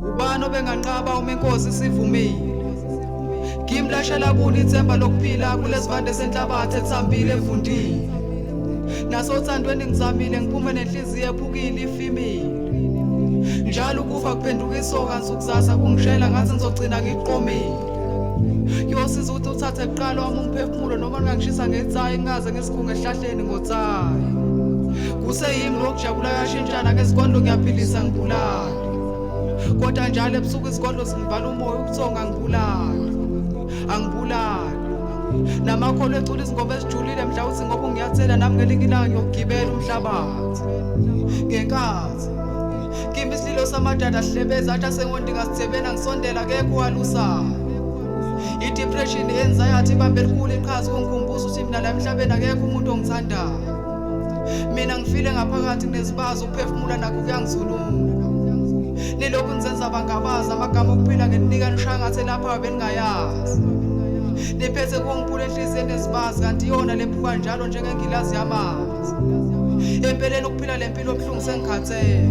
Ubani obenganqaba uma inkosi isivumile? Ngimlashela kuni ithemba lokuphila kulesivande senhlabathi ethambile evundile. Nasothandweni ngizamile ngiphume nenhliziyo ephukile ifimile. Njalo ukufa kuphenduka isoka nsuku kungishela ngathi ngizogcina ngiqomile. Kuyosiza ukuthi uthathe kuqala wami umphefumulo noma ningangishisa ngethayi ngingaze ngisikhunge ehlahleni ngothayi. Kuseyimi lokujabula kuyashintshana ngezikondlo ngiyaphilisa ngibulale. Kodwa njalo ebusuku izigodlo zingivala umoya ubuthongo angibulali. Angibulali. Namakholwa ecula izingoma ezijulile mhla uthi ngoba ungiyathela nami ngelinye ilanga ngiyokugibela umhlabathi. Ngenkathi kimi isililo samadada sihlebeza athi asengondinga sithebena ngisondela akekho walusayo. I-depression i-anxiety ibambe elikhulu iqhaza ukungikhumbuza ukuthi mina la emhlabeni akekho umuntu ongithandayo. Mina ngifile ngaphakathi kunezibazi ukuphefumula nakho kuyangizuluma. Nilokhu nizenza bangabazi amagama okuphila ngeninika nishaya ngathi lapha beningayazi. Niphethe kungiphula enhliziyweni nezibazi kanti iyona lephuka njalo njengengilazi yamanzi. Empeleni ukuphila le mpilo obuhlungu sengikhathele.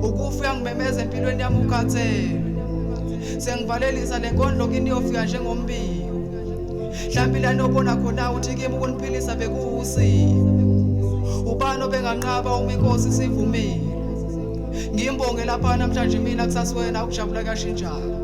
Ukufa uyangimemeza empilweni yami ukhathele. Sengivalelisa le nkondlo kini iyofika njengombiko. Mhlawumbe la nobona khona ukuthi kimi ukuniphilisa bekuwusiko. Ubani obenganqaba uma inkosi isivumile? Ngimbonge lapha namhlanje mina kusasa wena ukujabula kuyashintshana.